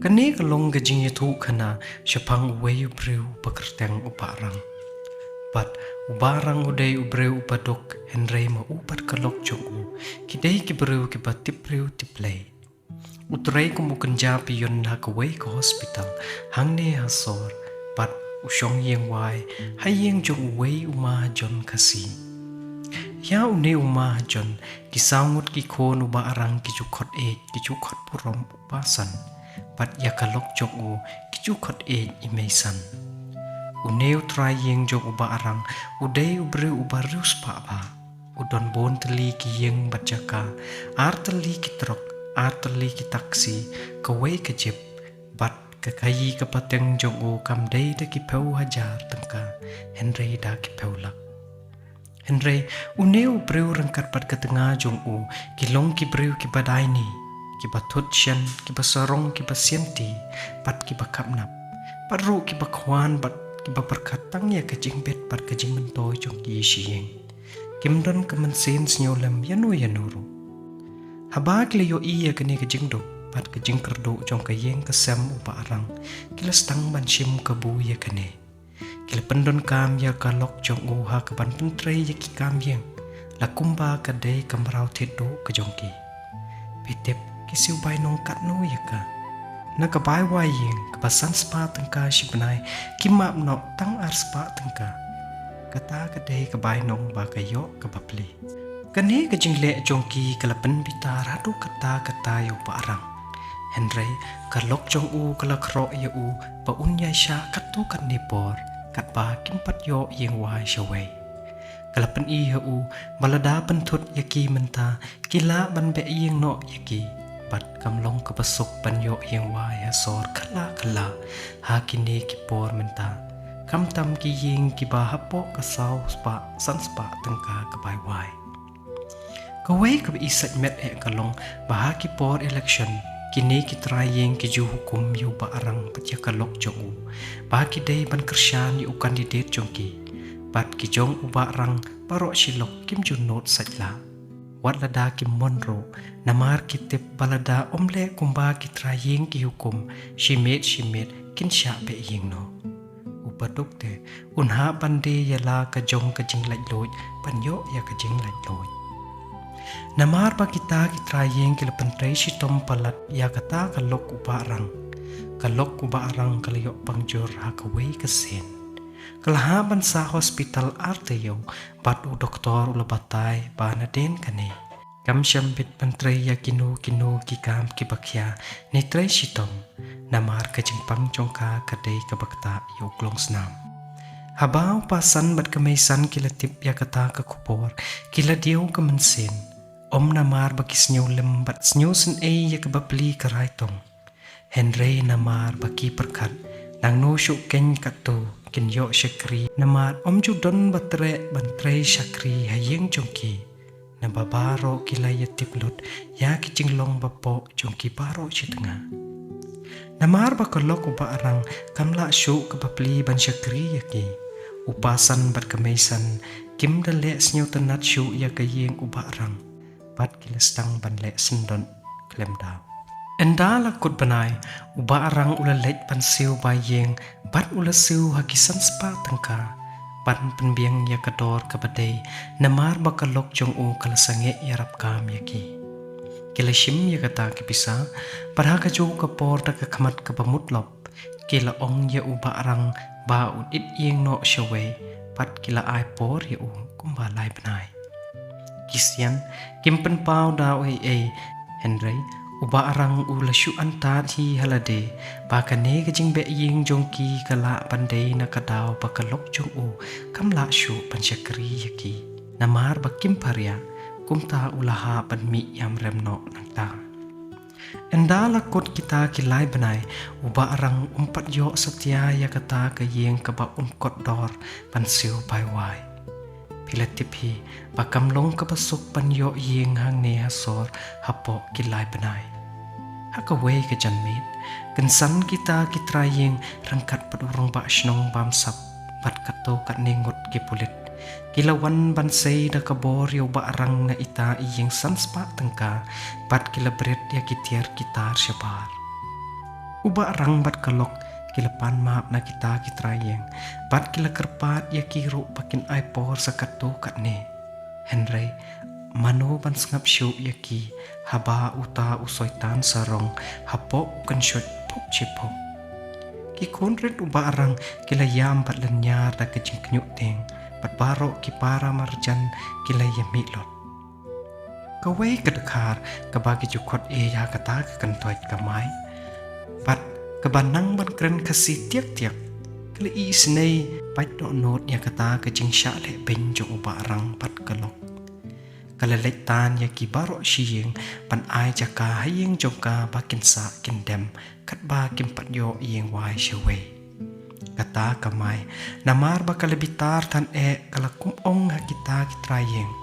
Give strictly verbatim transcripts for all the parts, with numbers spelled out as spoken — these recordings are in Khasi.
Kane ka long ka jingïathuh khana shaphang uwei u briew uba kyrteng u Bah Rang. Bad u Bah Rang u dei u briew uba duk, hynrei ma u bad ka lok jong u ki dei ki briew kiba tip briew tip Blei. U trei kum u kynja pion ha kawei ka hospital hangne ha sor, bad u shong ïeng wai ha ïing jong uwei u mahajon Khasi. Ïa une u mahajon ki saw ngut ki khun u Bah Rang ki ju khot ïeit, ki ju khot burom u Bah San, bad ïa ka lok jong u ki ju khot ïeit i Meisan. Une u trai ïing jong u Bah Rang u dei u briew uba riewspah bha. U don bun tylli ki ïing bad jaka, ar tylli ki trok, ar tylli ki taksi, kawei ka jip, bad ka khaïi ka pateng jong u kam dei da ki phew hajar tyngka, hynrei da ki phew lak. Hynrei une u briew ryngkat bad ka tnga jong u ki long ki briew kiba daini, kiba thut shen, kiba sarong, kiba sianti, bad kiba khapnap, bad ruh kiba khwan bad kiba pyrkhat tang ïa ka jingbit bad ka jingmyntoi jong ki sha ïing. Kim don ka mynsiem sngewlem ïano ïano ruh. Haba ki la ïohi ïa kane ka jingduk bad ka jingkyrduh jong ka ïing ka sem u Bah Rang, ki la sdang ban shim kabu ïa kane. Ki la pyndonkam ïa ka lok jong u ha kaban pyntrei ïa ki kam ïing, la kumba ka dei ka mraw thied duh ka jong ki. Phi tip ki siew bainong katno ïa ka? Na ka bai wai ïing kaba san spah tyngka shi bnai, ki map noh tang ar spah tyngka. Kata ka dei ka bainong ba ka ïoh kaba pli. Kane ka jingleh jong ki ka la pynbitar haduh katta katta ïa u Bah Rang. Hynrei ka lok jong u ka la khroh ïa u ba un ïaishah katto katne por, katba kim pat ïoh ïing wai shawei. Ka la pyni ha u ba lada pynthut ïa ki mynta, ki lah ban beh ïing noh ïa ki. Bad kam long kaba suk ban ïoh ïing wai ha sor khla khla ha kine ki por mynta, khamtam ki ïing kiba hapoh ka saw spah san spah tyngka ka bai wai. Kawei kaba i sait met eh ka long ba ha ki por election, kine ki trai ïing ki ju hukum ïa u Bah Rang bad ïa ka lok jong u ba ki dei ban kyrshan ïa u candidate jong ki. Bad ki jong u Bah Rang baroh shi lok kim ju nud sait lah, wat lada kim mon ruh, namar ki tip ba lada ym leh kumba ki trai ïing ki hukum, shi miet shi miet kin shah beh ïing noh. U baduk te un hap ban die ïa la ka jong ka jinglaitluid ban ïoh ïa ka jinglaitluid. Namar ba kita ki trai ïing ki la pyntrei shitom palat ïa kata ka lok u Bah Rang, ka lok u Bah Rang ka la ïoh pang jur ha kawei ka sien. Ka la hap ban sah hospital ar taïew, bad u doktor u la batai ba nadien kane kam shym bit ban trei ïa kino kino ki kam kiba khia ne trei shitom, namar ka jingpang jong ka ka dei kaba ktah ïa u klong snam. Haba u Pa San bad ka Mei San ki la tip ïa kata ka khubor, ki la diaw ka mynsiem. Ym namar ba ki sngewlem bad sngewsynei ïa kaba pli ka rai tong, hynrei namar ba ki pyrkhat, nangno shuh keiñ katto kin ïoh shakri, namar ym ju don ba treh ban trei shakri ha ïing jong ki. Naba baroh ki la ïatip lut ïa ki jinglong bapoh jong ki baroh shi tnga. Namar ba ka lok u Bah Rang kam lah shuh kaba pli ban shakri ïa ki, u Pa San bad ka Mei San kim da leh sngewtynnat shuh ïa ka ïing u Bah Rang, bad ki la sdang ban leh syndon khlem daw. Ynda la kut bnai, u Bah Rang u la leit ban siew bai ïing, bad u la siew ha ki san spah tyngka, ban pynbiang ïa ka dor kaba dei, namar ba ka lok jong u ka la sangeh ïarap kam ïa ki. Ki la shim ïa kata ka pisa, bad ha kajuh ka por da ka khmat kaba mutlop, ki la ong ïa u Bah Rang ba un it ïing noh shawei, bad ki la ai por ïa u kumba lai bnai. Ki sian kim pynpaw da u ei ei, hynrei u Bah Rang u la shu antad hi ha lade ba kane ka jingbeh ïing jong ki ka lah ban dei na ka daw ba ka lok jong u kam lah shuh ban shakri ïa ki, namar ba kim pariah. Kumta u la hap ban mih ïam rem noh nangta. Ynda la kut kita ki lai bnai, u Bah Rang um pat ïoh satia ïa kata ka ïing kaba un kot dor ban siew bai wai. Phi la tip hi ba kam long kaba suk ban ïoh ïing hangne ha sor hapoh ki lai bnai. Ha kawei ka janmiet, kynsan kita ki trai ïing ryngkat bad u rangbah shnong bamsap bad katto katne ngut ki pulit, ki la wan ban sei da ka bor ïa u Bah Rang na ita i ïing san spah tyngka, bad ki la bret ïa ki tiar ki tar shabar. U Bah Rang bad ka lok ki la pan map na kita ki trai ïing bad ki la kyrpad ïa ki ruh ba kin ai por sa katto katne. Hynrei mano ban sngap shuh ïa ki haba uta u soitan sarong hapoh u kynshut phup shi phup. Ki khun rit u Bah Rang ki la ïam bad lynñiar da ka jingkhñiuh tieng bad baroh ki para marjan ki la ïamih lut. Kawei ka dkhar kaba ki ju khot ïa kata ka kyntoit ka mai bad kaba nang ban kren Khasi tiak tiak, ka la isynei pait dohnud ïa kata ka jingshah leh beiñ jong u Bah Rang bad ka lok. Ka la leit tan ïa ki baroh shi ïing ban ai jaka ha ïing jong ka ba kin sah kin dem katba kim pat ïoh ïing wai shawei. Kata ka mai, namar ba ka la bitar than eh, ka la kum ong ha kita ki trai ïing: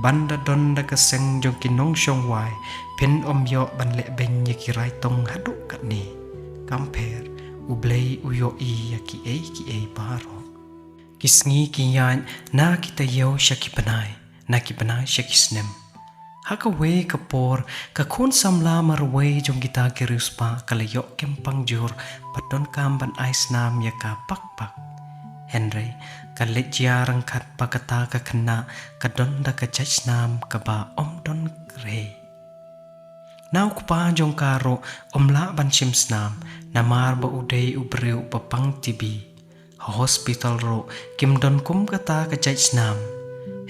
Ban da don da ka seng jong ki nongshong wai, phin ym ïoh ban leh beiñ ïa ki raitong haduh katne. Kam pher, U Blei u ïohi ïa kiei kiei baroh. Ki sngi ki ïaid na ki taïew sha ki bnai, na ki bnai sha ki snem. Ha kawei ka por, ka khun samla marwei jong kita ki riewspah ka la ïoh kem pangjur bad donkam ban ai snam ïa ka bak bak. Hynrei ka leit jia ryngkat ba kata ka khynnah ka don da ka jait snam kaba ym don kyrhei. Na u kpa jong ka ruh um lah ban shim snam, namar ba u dei u briew ba pang T B. Ha hospital ruh kim don kum kata ka jait snam.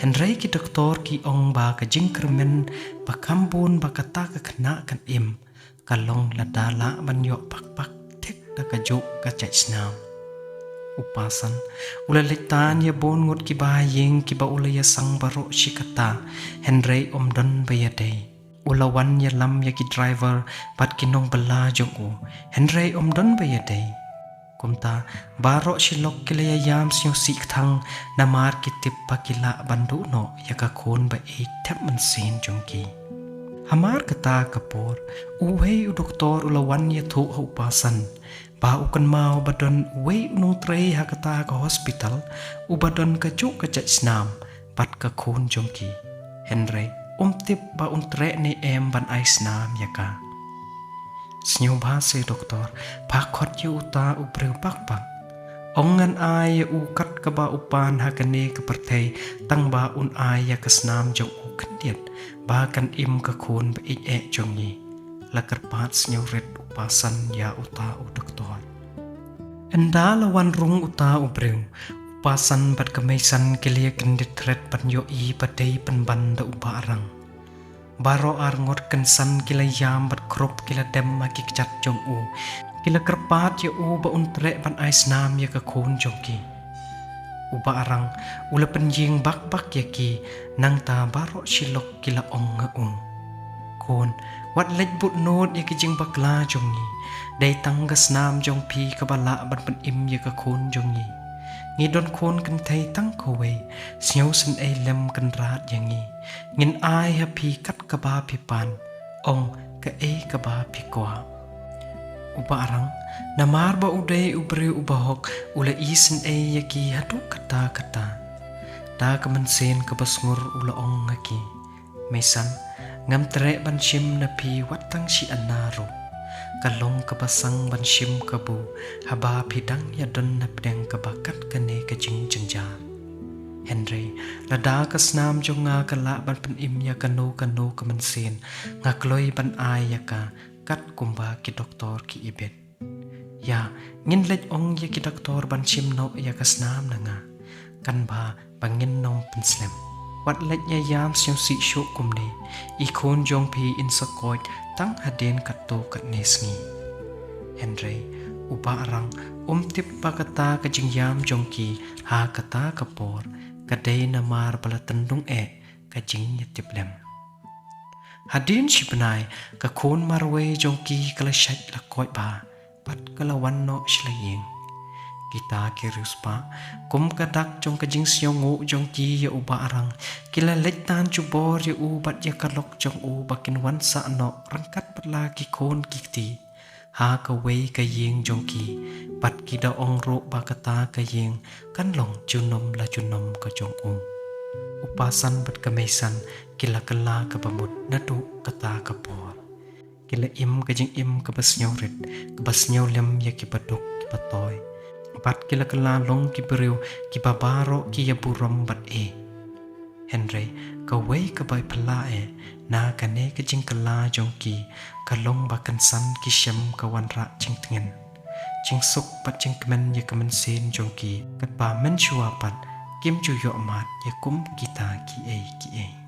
Hynrei ki doktor ki ong ba ka jingkyrmen ba kham bun ba kata ka khynnah kan im ka long lada lah ban ïoh bak bak thik da kajuh ka jait snam. U Pa San u la leit tan ïa bun ngut kiba ha ïing kiba u la ïasang baroh shi katta, hynrei um don ba ïadei. U la wan ïalam ïa ki driver bad ki nongbylla jong u, hynrei um don ba ïadei. Kumta baroh shi lok ki la ïa ïam sngewsih kthang, namar ki tip ba ki lah ban duh noh ïa ka khun ba ïeit thep mynsiem jong ki. Hamar kata ka por, uwei u doktor u la wan ïathuh ha u Pa San ba u kynmaw ba don uwei u nongtrei ha kata ka hospital uba don kajuh ka jait snam bad ka khun jong ki, hynrei um tip ba un treh ne em ban ai snam ïa ka. Sngewbha se doktor, pha khot ïa uta u briew bak bak. Ong ngan ai ïa u kat kaba u pan ha kane ka pyrthei, tang ba un ai ïa ka snam jong u khyndiat ba kan im ka khun ba ïeit eh jong ngi. La kyrpad sngewrit u Pa San ïa uta u doktor. Ynda la wan rung uta u briew, u Pa San bad ka Mei San ki la ïa kyndit thret ban ïohi ba dei pynban da u Bah Rang. Baroh ar ngut kynsan ki la ïam bad khrup ki la dem ha ki kjat jong u. Ki la kyrpad ïa u ba un treh ban ai snam ïa ka khun jong ki. U Bah Rang u la pynïeng bak bak ïa ki, nangta baroh shi lok ki la ong ha u: Khun, wat leit bud nud ïa ki jingbakla jong ngi. Dei tang ka snam jong phi kaba lah ban pynim ïa ka khun jong ngi. Ngi don khun kynthei tang kawei, sngewsynei lem kynrad ïa ngi. Ngin ai ha phi kat kaba phi pan, ong kaei kaba phi kwah. U Bah Rang, namar ba u dei u briew uba hok, u la isynei ïa ki haduh katta katta. Da ka mynsiem kaba sngur u la ong ha ki: Mei San, ngam treh ban shim na phi wat tang shi ana ruh. Ka long kaba sang ban shim kabu haba phi dang ïa don na pdeng kaba kat kane ka jingjynjar. Hynrei lada ka snam jong nga ka lah ban pynim ïa kano kano ka mynsiem, nga kloi ban ai ïa ka kat kumba ki doktor ki ibit. Ïa, ngin leit ong ïa ki doktor ban shim noh ïa ka snam na nga. Kan bha ba ngin nym pynslem. Wat leit ïa ïam sngewsih shuh kumne. I khun jong phi in sa koit tang hadien katto katne sngi. Hynrei u Bah Rang um tip ba kata ka jingïam jong ki ha kata ka por ka dei namar ba la tyndung eh ka jingïatiplem. Hadien shi bnai, ka khun marwei jong ki ka la shait la koit bha bad ka la wan noh sha la ïing. Kita ki riewspah, kum ka dak jong ka jingsngewnguh jong ki ïa u Bah Rang, ki la leit tan jubor ïa u bad ïa ka lok jong u ba kin wan sah noh ryngkat bad la ki khun ki kti ha kawei ka ïing jong ki, bad ki da ong ruh ba kata ka ïing kan long junom la junom ka jong u. U Pa San bad ka Mei San ki la kylla kaba mut naduh kata ka por. Ki la im ka jingim kaba sngewrit, kaba sngewlem ïa kiba duk kiba toi, bad ki la kylla long ki briew kiba baroh ki ïaburom bad eh. Hynrei kawei ka bai phylla eh na kane ka jingkylla jong ki ka long ba kynsan ki shem ka wanrah jingtngen, jingsuk bad jingkmen ïa ka mynsiem jong ki, katba mynshuwa pat kim ju ïoh mad ïa kum kita kiei kiei.